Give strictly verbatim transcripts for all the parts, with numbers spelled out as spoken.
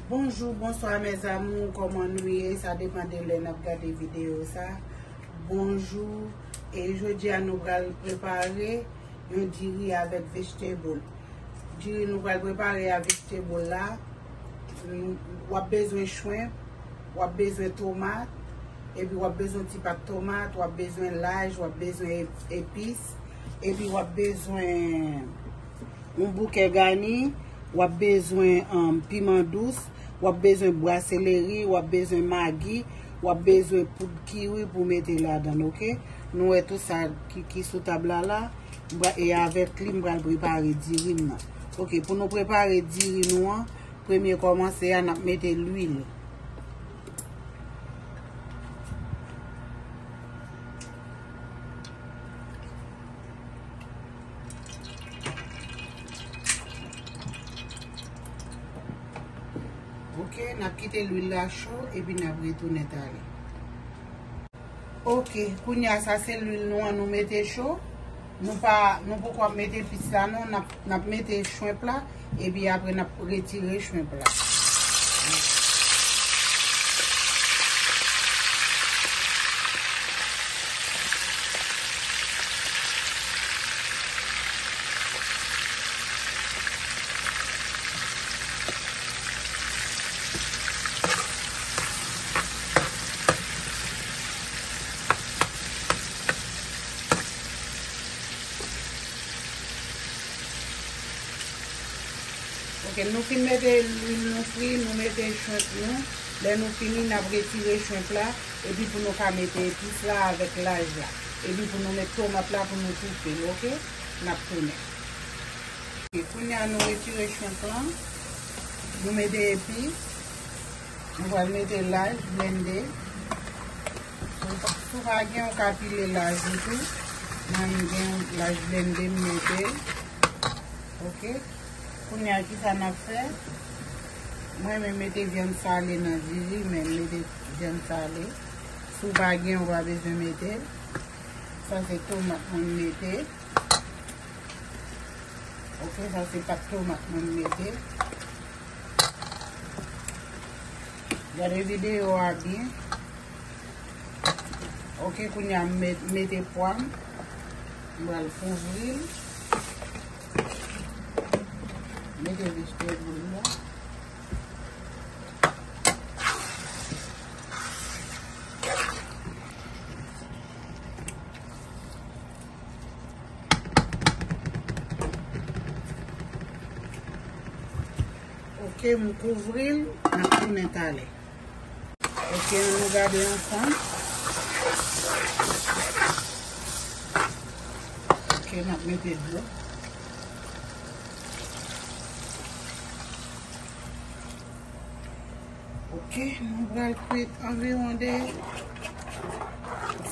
Bonjou, bonswa mes amours, kòman nou ye? Sa depann de lè n ap gade videyo sa. Bonjou, e jodi a nou pral prepare yon diri avèk vegetable. Diri nou pral prepare a vegetable la, w ap bezwen shrimp, w ap bezwen tomat, epi w ap bezwen ti pat tomat, w ap bezwen laj, w ap bezwen ep-, epis, epi w ap bezwen yon bouke gani, w ap bezwen, um, piman dous, w ap bezwen bwa seleri, w ap bezwen magi, w ap bezwen poud kiri pou mete ladan, oke? Nou wè tout sa ki, ki sou tab la la, m pra-, e avèk li m pral prepare diri m nan. Oke, pou nou prepare diri nou an, premye kòmanse a, n ap mete lwil. Oke, n ap kite lwil la cho, epi n ap retounen talè. Oke, kounye a sa se lwil nou an nou mete cho. Nou pa, nou poko ap mete epis la non, n ap, n ap mete shrimp la, epi apre n ap retire shrimp la. Ok, nou fin mete lwil nou fri, nou mete shrimp nou. Lè nou fini, n ap retire shrimp la, epi pou nou ka mete epis la avèk laj la. Epi pou nou met tomat la pou nou toufe l, ok? N ap tounen. Ok, kounye a nou retire shrimp lan, nou mete epis, nou pral mete laj blende. Si w pa, si w pa gen, ou ka pile laj ou tou. Mwen, m gen laj blende, m mete l. Ok. Kounye a, kisa n ap fè? Mwen renmen mete vyann sale nan diri, men m mete vyann sale. Si w pa gen, ou pa bezwen mete l. Sa se tomat mwen mete. Ok, sa se pat tomat mwen mete. Gade videyo a byen. Ok, kounye a m met-, mete pwa m. M pral kouvri l. Mete vegetable la. Ok, m kouvri l, n ap tounen talè. Ok, ann nou gade ansanm. Ok, n ap mete dlo. Ok, nou pral kwit anviwon de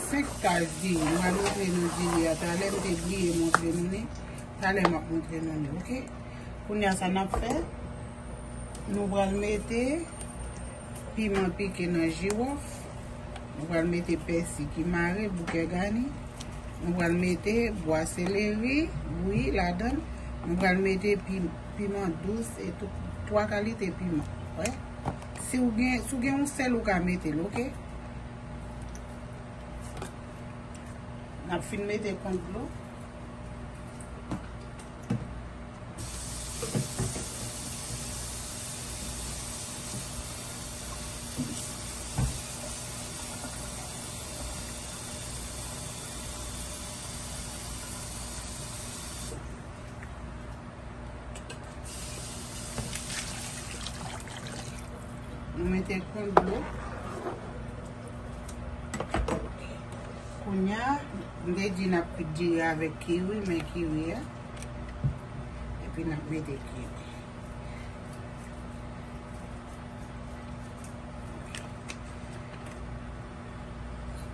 senk tach diri. M pral montre nou diri a talè, m te bliye montre nou li. Talè m ap montre nou li, ok? Kounye a sa n ap fè, nou pral mete piman pike nan jiwòf. Nou pral mete pèsi ki mare, bouke gani. Nou pral mete bwa seleri bouyi ladan l. Nou pral mete pi-, piman dous e tout, twa kalite piman. Wè? Si w gen, si w gen yon sèl, ou ka mete l, ok? N ap fin mete kont dlo. Nou mete kont dlo. Kounye a, m te di n ap kwit diri avèk kiri, men kiri a. Epi n ap mete kiri.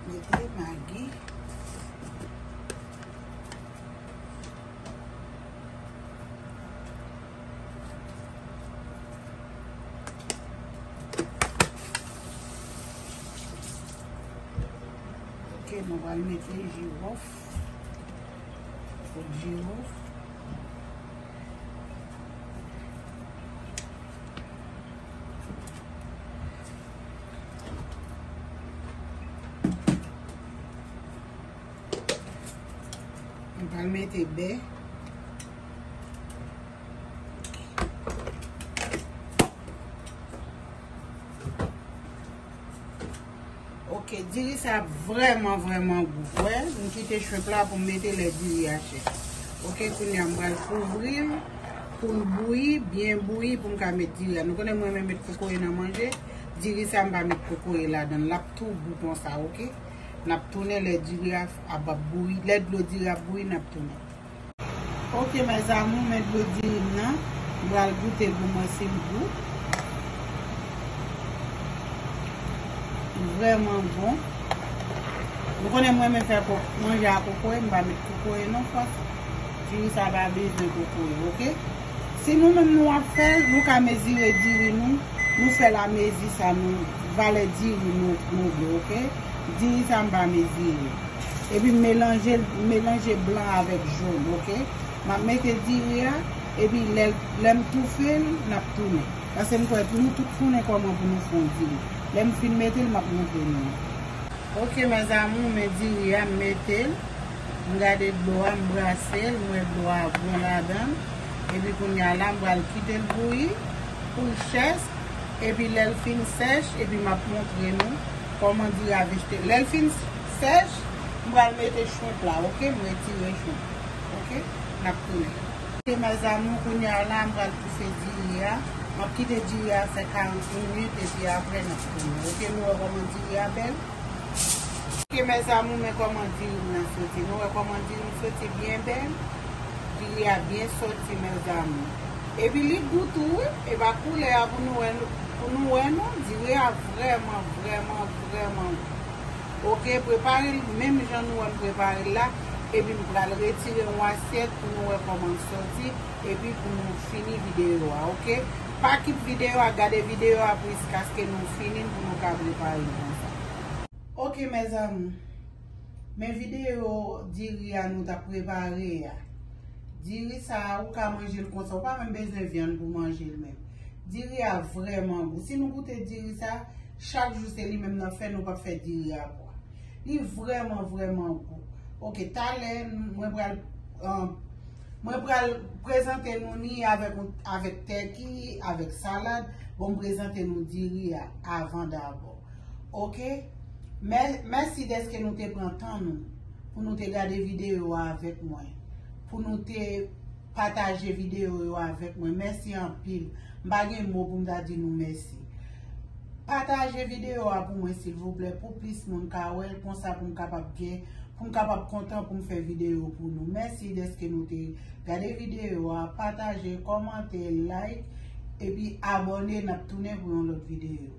Mete magi. Ok, nou pral mete jiwòf. Poud jiwòf. Mete bè. Ok, diri sa vrèman, vrèman gou. Wè, m kite shrimp la pou m mete lè diri a chèch. Ok, kounye a m pral kouvri l pou l bouyi, byen bouyi pou m ka met diri a. Nou konnen mwen renmen met kokoye nan manje. Diri sa m pa met kokoye ladan l. L ap tou gou konsa, ok? N ap tounen lè diri a ap, ap bouyi. Lè dlo diri a ap bouyi, n ap tounen. Ok, mes amours, men dlo diri m nan. M pral goute pou mwen si l gou. Vrèman bon. Nou konnen mwen renmen fè ko-, manje a kokoye, m pa met kokoye non fòs. Diri sa pa bezwen kokoye, ok? Si nou menm nou ap fè l, nou ka mezire diri nou, nou fè l a mezi sa nou, valè diri nou, nou vle, ok? Diri sa m pa mezire. Epi m melanje, m melanje blan avèk jòn, ok? M ap mete diri a, epi lè, lè m toufe l, n ap tounen. Paske m kwè nou tout konnen kòman pou nou fè yon diri. Lè m fin mete l, m ap montre nou. Ok, mes amours, men diri a, m mete l. M gade dlo a, m brase l, m wè dlo a bon ladan l. Epi kounye a la, m pral kite l bouyi pou l chèch. Epi lè l fin sèch, epi m ap montre nou kòman diri a vejte. Lè l fin sèch, m pral mete shrimp la, ok? M retire shrimp, ok? N ap tounen. Ok, mes amours, kounye a la, m pral toufe diri a. M ap kite diri a fè karant minit, epi apre n ap tounen. Ok, nou wè kòman diri a bèl? Ok, mes amours, men kòman diri m nan soti. Nou wè kòman diri m soti byen bèl? Diri a byen soti, mes amours. Epi li gou tou, wi. E pa koulè a pou nou wè, pou nou wè, non. Diri a vrèman, vrèman, vrèman gou. Ok, prepare l menm jan nou wè m prepare l la. Epi m pral retire yon asyèt pou nou wè kòman l soti. Epi pou nou fini videyo a, ok? Pa kit videyo a, gade videyo a pou jiskaske nou fini l pou nou ka prepare l konsa. Ok, mes amours. Men videyo diri a nou t ap prepare a. Diri sa a, ou ka manje l konsa. Ou pa menm bezwen vyann pou manje l menm. Diri a vrèman gou. Si nou goute diri sa, chak jou se li menm n ap fè, nou p ap fè diri a bwa. Li vrèman, vrèman gou. Ok, talè, mwen pral, um, mwen pral prezante nou ni avèk, avèk tèki, avèk salad. Bon, m prezante nou diri a avan dabò. Ok? Mè-, mèsi dèske nou te pran tan nou pou nou te gade videyo a avèk mwen, pou nou te pataje videyo yo avèk mwen. Mèsi anpil. M pa gen mo pou m ta di nou mèsi. Pataje videyo a pou mwen, silvouplè, pou plis moun ka wè l, konsa pou m kapab gen, pou m kapab kontan pou m fè videyo pou nou. Mèsi dèske nou te gade videyo a. Pataje, kòmante, like, epi abòne. N ap tounen pou yon lòt videyo.